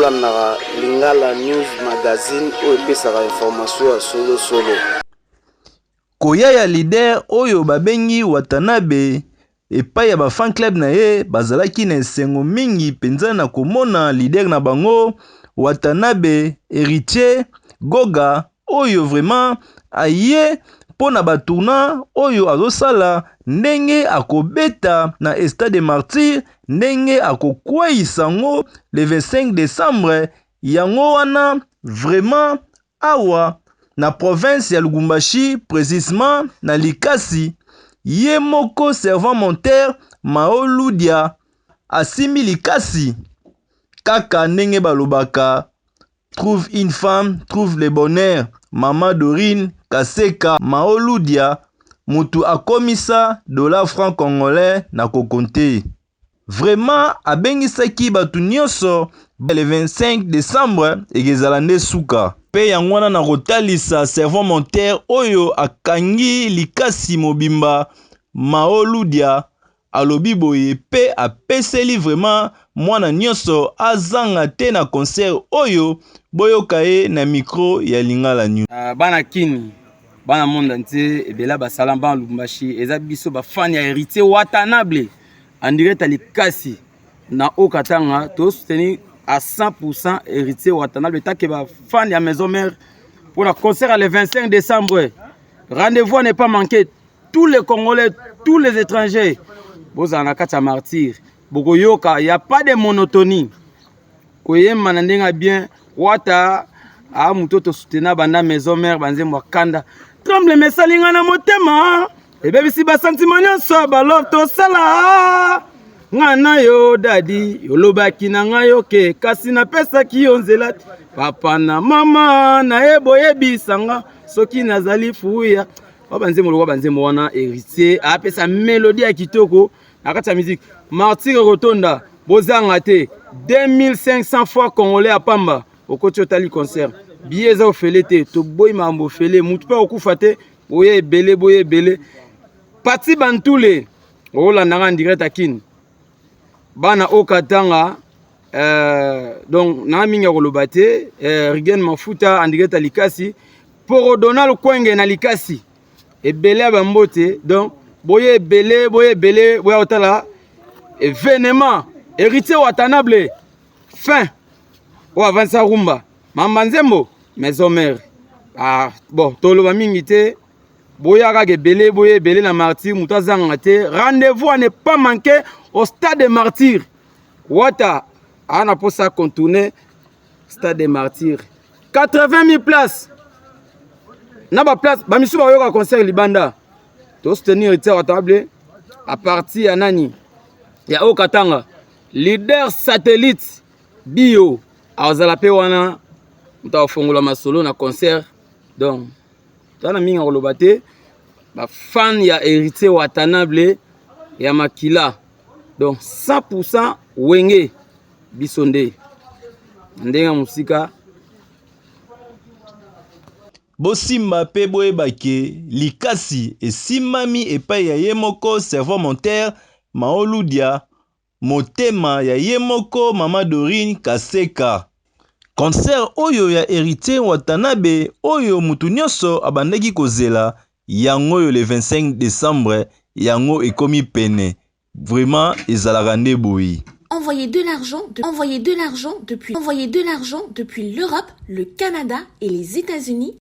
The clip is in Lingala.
Bolandaka Lingala News Magazine oyo epesaka information ya solo solo. Koya ya leader oyo babengi Watanabe epai ya ba fan club na ye bazalaki na esengo mingi mpenza na komona leader na bango Watanabe Heritier Goga oyo vraiment aye mpo na ba tournant oyo azosala ndenge akobeta na Stade des Martyrs ndenge akokweyisa yango le 25 decembre yango wana vraiment awa na province ya Lubumbashi precisement na Likasi ye moko servant monteur Mao Ludia asimbi likasi kaka ndenge balobaka trouve une femme trouve le bonheur mama Dorine Kaseka Mao Ludia mutu akomisa dollar franc congolais na kokonte vraiment abengisaki bato nyonso le 25 décembre ekezala nde suka mpe yango wana na kotalisa servant monteur oyo akangi likasi mobimba Mao Ludia alobi boye mpe apeseli vraiment mwana nyonso azanga te na concert oyo boyoka ye na micro ya Lingala News. Bana kini bana monde entier ebele basala bana Lubumbashi eza biso bafani ya Héritier Watanabe en direct ya Likasi na Okatanga tosoutenir à 100% Héritier Watanabe take bafani ya Maison Mère pour la concert le 25 décembre. Rendez-vous à ne pas manquer, tous les Congolais, tous les étrangers bozala na kati ya Martyr, bokoyoka ya pas de monotonie, koyemba na ndenge ya bien. Wata a moto tosoutenir banda Maison Mère, banzembo ya kanda tremble esalinga na motema, ebebisi basentiments nyonso balove tosala nga na yo. Dadi olobaki na ngai oke, kasi napesaki yo nzela te. Papa na mama naye boyebisanga soki nazali fuya wa banzembo lokwa banzembo wana. Héritier apesa mélodie ya kitoko na kati ya musique. Martyr kotonda, bozanga te. 2500 fois congolais ya pamba okoti otali concert, billet eza ofele te. Toboyi makambo ofele, mutu mpe akokufa te. Boye ebele, boye ebele. Pati bantule olandanga en direct akini bana Okatanga. Donc na mingi ya koloba te. Rigen Mafuta en direct ya Likasi, Poro Donald Kwenge na Likasi, ebele ya bambote. Donc boye ebele, boye ebele, boya kotala événement Héritier Watanabe fin oyo avandisa rumba mamba nzembo Maison Mère. Ah, bon, toloba mingi te. Boya kaka ebele, boya ebele na Martyr, moto azanga te. Rendez-vous à ne pas manquer au Stade de Martyr. Wata aa na mposa contourner Stade de Martyr, 80 000 places na baplace bamisu bakoyoka concert libanda. Tosoutenir Héritier Watanabe à partir ya nani ya Okatanga. Leader satellite bio azala mpe wana, moto akofongola masolo na concert. Donc toza na mingi ya koloba te. Bafan ya Héritier Watanabe ya makila, donc 100% wenge biso nde na ndenge ya mosika. Bosimba mpe boyeba ke likasi esimbami epai ya ye moko servant monteur Maoludia, motema ya ye moko mama Dorine Kaseka. Concert oyo ya Héritier Watanabe oyo mutu nyonso abandaki kozela yango oyo le 25 décembre, yango ekomi pene. Vraiment ezalaka nde boye. Envoyer de l'argent, envoyer de l'argent depuis, envoyer de l'argent depuis l'Europe, le Canada et les États-Unis.